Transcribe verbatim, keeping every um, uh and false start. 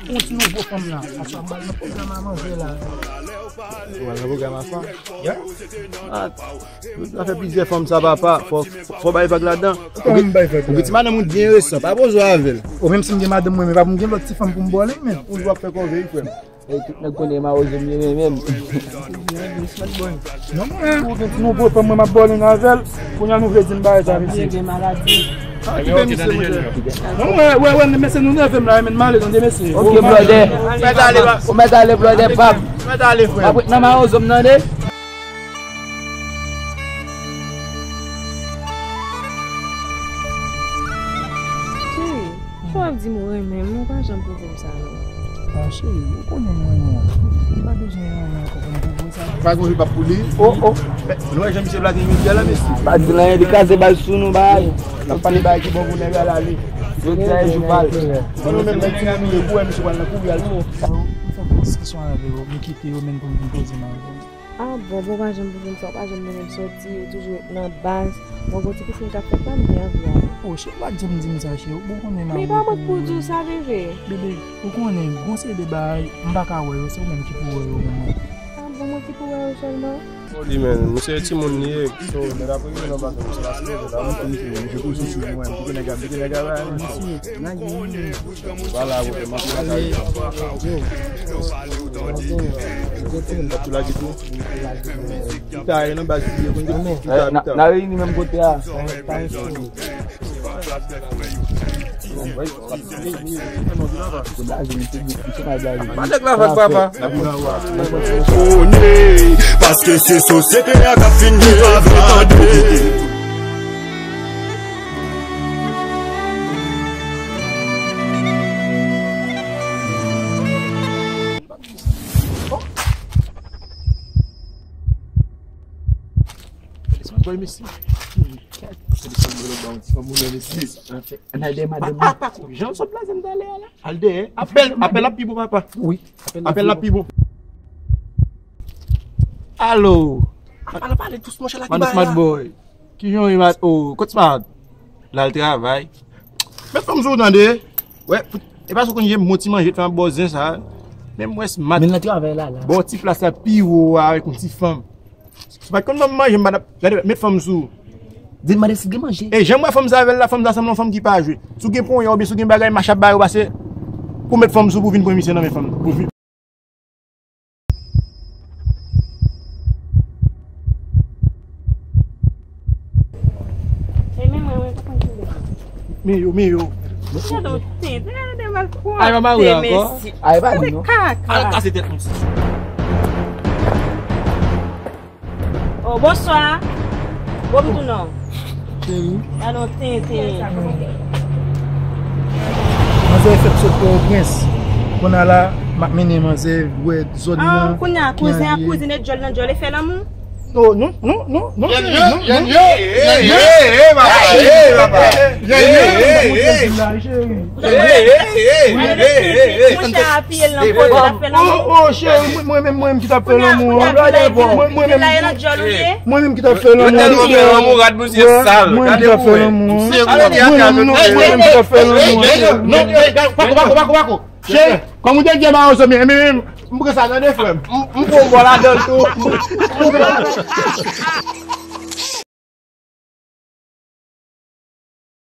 Yon ti nouvo fanm la. Aswè, m al nan pwogram a manzè la. Ou al nan pwogram a fanm? Yeah. Ah, sa fè plizyè fanm sa, papa. Fò, fò bay vag ladan. Ou gen, ou gen ti madanm ou byen resan, pa poze avè l. Ou menm si m gen madanm mwen, men pa pou m gen lòt ti fanm pou m bòle, men. Ou w ap fè kòve, frè m. E tout nèg konnen mawozo m ye menm. Non, mwen, ou gen ti nouvo fanm mwen m ap bòle avè l. Kounye a nou vle di m bagay sa, mesye. Gen maladi. Ah, kite misye, mesye. Non, mwen, wè, wè, mesye, nou nève m la, men m ale, tande, mesye. Ok, blòdè. Ou mèt ale, pap. Ou mèt ale, frè. Nan mawozo m, tande. Cheri, sa w ap di m ou renmen m, ou pa janm pwouve m sa, non. Ah, cheri, ou konnen m renmen w. M pa bezwen renmen ankò pou m pwouve w sa. Pa gen wi pap pou li. Oh, oh. Nou wè jan misye blake medya la, mesye. Pa di l anyen, li kraze bal sou nou, bay. L ap pale bagay ki bon pou nèg la, l ale. Jodi a e jou pa l. Bon, nou menm, nèg ki mouri, pou wè misye pral nan kouri al. Mwen fè konstriksyon avè yo, m kite yo menm pou m vin poze m avè yo. Ah bon, bon, pa janm pou vin sa, ou pa janm mennen m soti, ou toujou nan baz. Bon, gon ti pisin k ap fèt la, m gen anvi ale. Oh, cheri, pa janm di m sa, cheri. Ou konnen m. Men pa mwen k pou di w sa, bebe. Bebe, ou konnen, gon seri de bagay, m pa ka wè yo, se ou menm ki pou wè yo pou mwen. Ah bon, mwen ki pou wè yo sèlman? Oh, li menm, misye timoun li ye. So, nèg ap rive nan baz, misye pa sipoze la, misye, misye, misye pou soti pou mwen, kite nèg ap, kite nèg ap, misye. Vwala, wi, mwen tou la. Tou la, tou. Tou la, tou. Tou la, tou. N a reyini menm kote a. Pa nèg la vag, papa. Paske se sosyete a k ap fini avèk nou. Boy, mesi. Mesi, mesi. Ann al dèyè madanm nan. Jan w sot blaze m talè a la. Al dèyè. Apèl, apèl ap pi bon, papa. Wi. Apèl la pi bon. Alo. Pale, pale dous, monchè, la ki bagay la. Smart boy. Kijan w ye, mat? Oh, kot Smart? L al travay. Met fanm sou ou, tande. Wè, e pa sou konn jem bon ti manje, fè yon bò zen sa. Men m wè Smart. Men nan travay la, la. Bò ti plas la pi wo a avèk yon ti fanm. Si w pa t konn ban m manje, m pa t ap, gade, met fanm sou ou. Di l mande si l gen manje. E jan m wè fanm sa avè l la, fanm sa sanble yon fanm ki pa jwe. Si w gen ponya oubyen si w gen bagay, mache ap ba yo pase pou met fanm sou ou pou vin pran misye nan men fanm nan. Pou vin. E men mwen, mwen pa konn kile. Men yo, men yo. Gade yon tenten, gade mal kwante. Ay, mama, ou la ankò? Ay, pa di non. Kaka. Al kase tèt misye. Oh, bonswa. Bon, m tou non. Cheri. Gade yon tenten. Manzè fèk sot Pòtoprens. Kounye a la, m ap mennen manzè wè zòn nan. Ah, kounye a, kouzen ak kouzin e djòl nan djòl e fè lanmou? Non, non, non, non, non, cheri, non, non. Hey, hey, hey, papa, hey, papa. Hey, hey, hey, hey. Hey, hey, hey, hey, hey, hey, hey. Monchè, apiye l nan kote l ap fè lanmou. Oh, oh, cheri, mwen, mwen menm, mwen menm ki t ap fè lanmou an. Mwen, mwen menm, mwen menm ki t ap fè lanmou an. Yo tèlman fè lanmou, rad misye sal. Mwen menm ki t ap fè lanmou an. Mwen menm, non, mwen menm ki t ap fè lanmou an. Non, non, pako, pako, pako, pako. Cheri, kòm ou te di mawozo m ye, men, men, m pran sa tande, frè m. M, m pran yon bò ladan l tou.